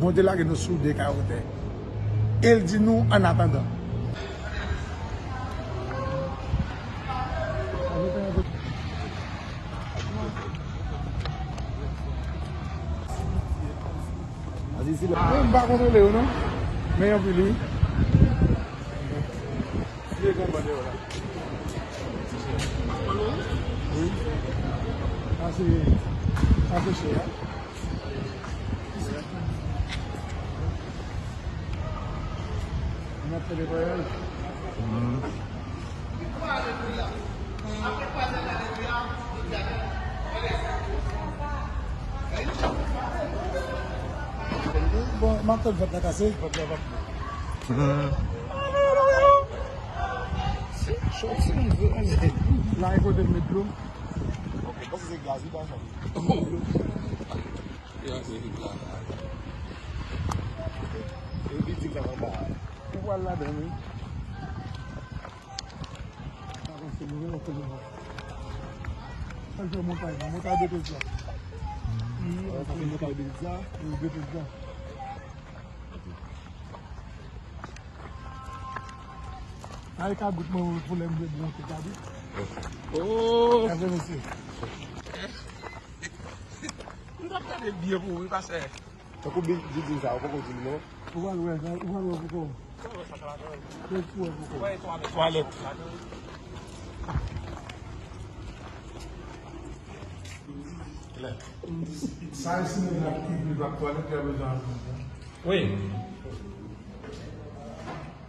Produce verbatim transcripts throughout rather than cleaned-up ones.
Bondye lage nou sou de kawo tè. E l di nou, annatandan. Mwen, m pa kontwole yo, non. Men yon pil, wi. Wi. Sa se, sa se chè a. N ap fè netwayaj. Bon, m ap tann vant la kase, vant la p ap. La e kote m met dlo. Ok, pase se gaz, wi, pa sa. Yo, se vit la. E bilding sa anba a. Ou pral ladan, wi. Avanse, nou vin kote nou. Sa se montay la, montay Betesda. Sa se montay Betesda. Wi, Betesda. Ay, kabrit mwen, pou lè m vle monte, kabrit. Oh! Leve, mesye. M t ap gade l byen pou ou, wi, pastè. Tankou bi-, bilding sa, ou poko di m non. Ou pral wè, ou pral wè pou kò w. Ou pral wè pou kò w. Ou pral wè twalèt. Twalèt. Sa e si moun ap viv ak twalèt, y a bezwen anpil tan. Wi.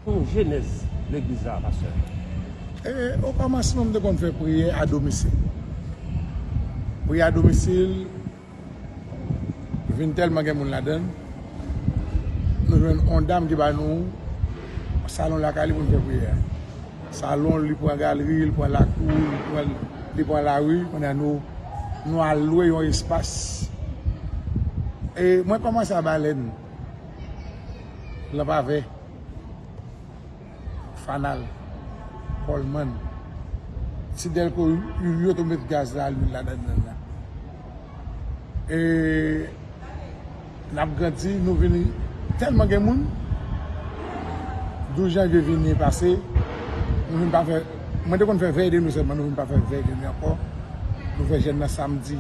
Pou jenès legliz la, pastè? E, okòmansman, m te konn fè priyè a domisil. Priyè a domisil, vin tèlman gen moun ladan l, nou jwenn yon dam ki ba nou salon lakay li pou n fè priyè a. Salon, li pran galri, li pran lakou, li pran, li pran lari. Kounye a nou, nou al lwe yon espas. E mwen kòmanse a balèn, lanp a vè, fanal, kòlmann. Ti dèlko, yo tou met gaz la, lwil ladan nan la. E n ap grandi, nou vini tèlman gen moun. Douz janvye vini pase, nou vin pa fè, mwen te konn fè vèy de nwi sèlman, nou vin pa fè vèy de nwi ankò. Nou fè jèn nan samdi.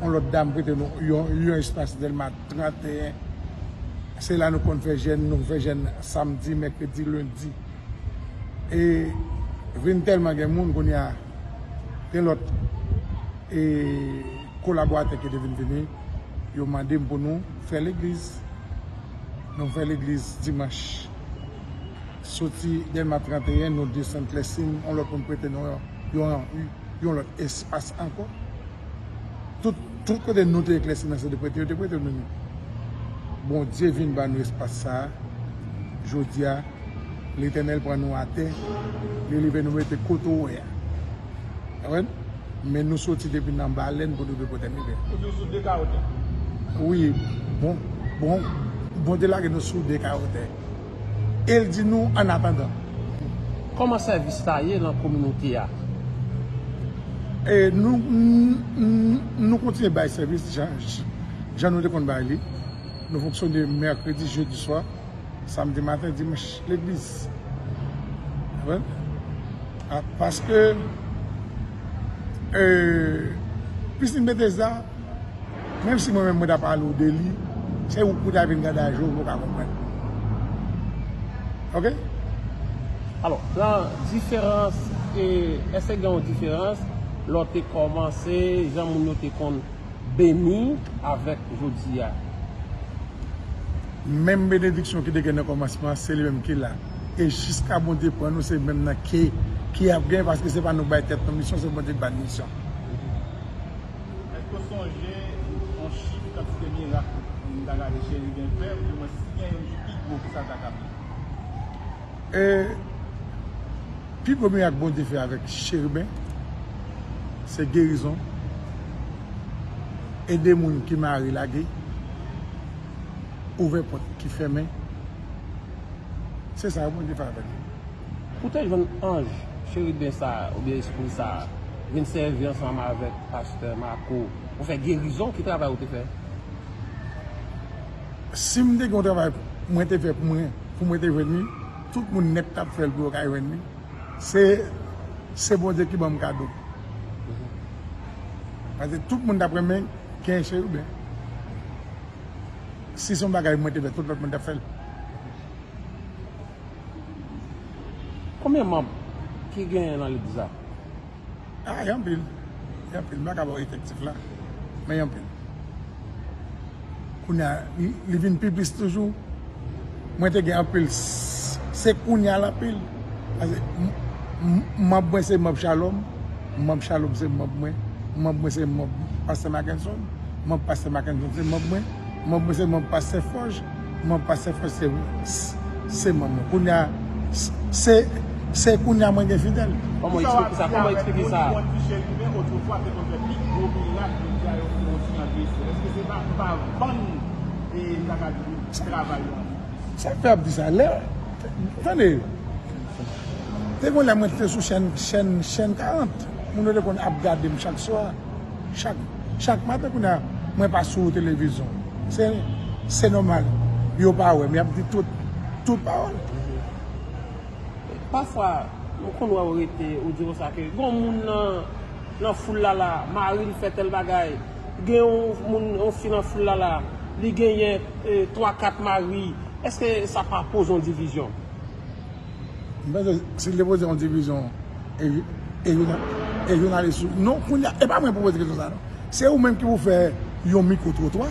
Yon lòt dam prete nou yon, yon espas Dèlma trannteyen. Se la nou konn fè jèn, nou fè jèn samdi, mèkredi, lendi. E vin tèlman gen moun kounye a, gen lòt, e, kolaboratè ki te vin vini, yo mande m pou nou fè legliz. Nou fè legliz dimanch. Soti Dèlma trannteyen, nou desann Klèsin, yon lòt moun prete nou yon, yon, yon lòt espas ankò. Tout, tout kote nou te eklèsi nan se te prete, yo te prete nou li. Bondye vin ba nou espas sa a. Jodi a, Letènèl pran nou atè, li leve nou mete kote w wè a. Konprann? Men nou soti depi nan balèn pou nou rive kote n rive. Ou di w sou de kawo tè? Wi, bon, bon, Bondye lage nou sou de kawo tè. E l di nou, annatandan. Kòman sèvis la ye nan kominote a? E nou, n-, n-, nou kontinye bay sèvis jan, jan nou te konn bay li. Nou fonksyone mèkredi, jedi swa, samdi maten, dimanch legliz. Konprann? A, paske, e, pisin Betesda, menm si mwen menm mwen ta pale w de li, se ou pou ta vin gade a je w pou w ka konprann. Oke? Alò, nan diferans, e, èske gen yon diferans lè w te kòmanse, jan moun yo te konn beni avèk jodi a? Menm benediksyon ki te gen nan kòmansman an, se li menm ki la. E jiska Bondye pran nou, se menm nan ki, ki ap gen, paske se pa nou k bay tèt nou misyon, se Bondye k ba n misyon. Èske w sonje yon chif kantite mirak moun ta gade Cheriben fè, oudimwen si gen youn ki pi gwo ke sa ta ka fè? E, pi gwo mirak Bondye fè avèk Cheriben, se gerizon, ede moun ki mare lage, ouvè pòt ki fèmen. Se sa Bondye fè avèk li. Ou te jwenn anj Cheriben sa a, oubyen espri sa a, vin sèvi ansanm avèk pastè Marco pou fè gerizon? Ki travay ou te fè? Si m te gen yon travay mwen te fè pou mwen, pou mwen te jwenn li, tout moun nèt t ap fè l pou yo ka jwenn li. Se, se Bondye ki ban m kado. Paske tout moun t ap renmen gen cheriben. Si se yon bagay mwen te fè, tout lòt moun t ap fè l. Konbyen manm ki genyen nan legliz la? Ah, y anpil. Y anpil. M pa ka ba w efektif la. Men y anpil. Kounye a, li, li vin pi plis toujou. Mwen te gen anpil. S-, se kounye a l anpil. Paske m-, m-, manm mwen se manm Shalom. Manm Shalom se manm mwen. Manm mwen se manm Pastè Mackenson. Manm Pastè Mackenson se manm mwen. Manm mwen se manm Pastè Fòj. Manm Pastè Fòj se, se manm mwen. Kounye a, se, se kounye a mwen gen fidèl. Kòman eksplike sa? Kòman eksplike sa? Yon ti chèn imen, otrefwa te konn fè pi gwo mirak, jodi a yo fè yon ti antre sou. Èske se pa, pa vann e sa ka di travay yo? Sa fè ap di sa? Lè, tande, te gon lè mwen te sou chèn, chèn, chèn karant. Moun yo te konn ap gade m chak swa. Chak, chak maten kounye a, mwen pa sou televizyon. Se, se nòmal. Yo pa wè, men y ap di tout, tout pawòl. Pafwa, nou konn wè w rete, ou di konsa ke gon moun nan, nan foul la la, mari l fè tèl bagay. Gen yon moun, yon fi nan foul la la, li genyen, eh, twa, kat mari. Èske sa pa poze yon divizyon? M panse si l te poze yon divizyon, e, e, jounalis ou, non, kounye a, e pa mwen pou poze kesyon sa a, non. Se ou menm ki pou fè yon mikwo twotwa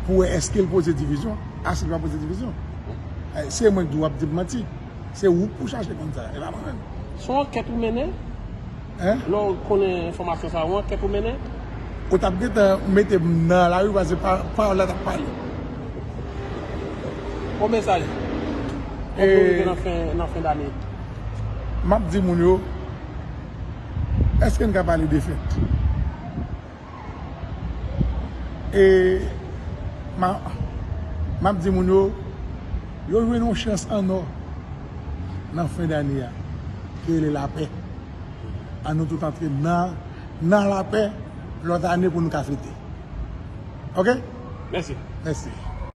pou wè èske l poze divizyon, èske l pa poze divizyon. Eh, se mwen k di w ap di m manti. Se ou k pou chache konn sa, e pa mwen menm. Se yon ankèt ou mennen? Hein? Lè w konnen enfòmasyon sa a, yon ankèt ou mennen? Ou t ap gentan mete m nan lari, paske pa, pawòl la t ap pale. Yon mesaj. Konbyen w rive nan fen, nan fen dane? M ap di moun yo, èske n ka pale de fèt? E m a, m ap di moun yo, yo jwenn yon chans an ò nan fen dane a, ki rele lapè. Ann nou tout antre nan, nan lapè lòt ane pou nou ka fete. Oke? Mèsi. Mèsi.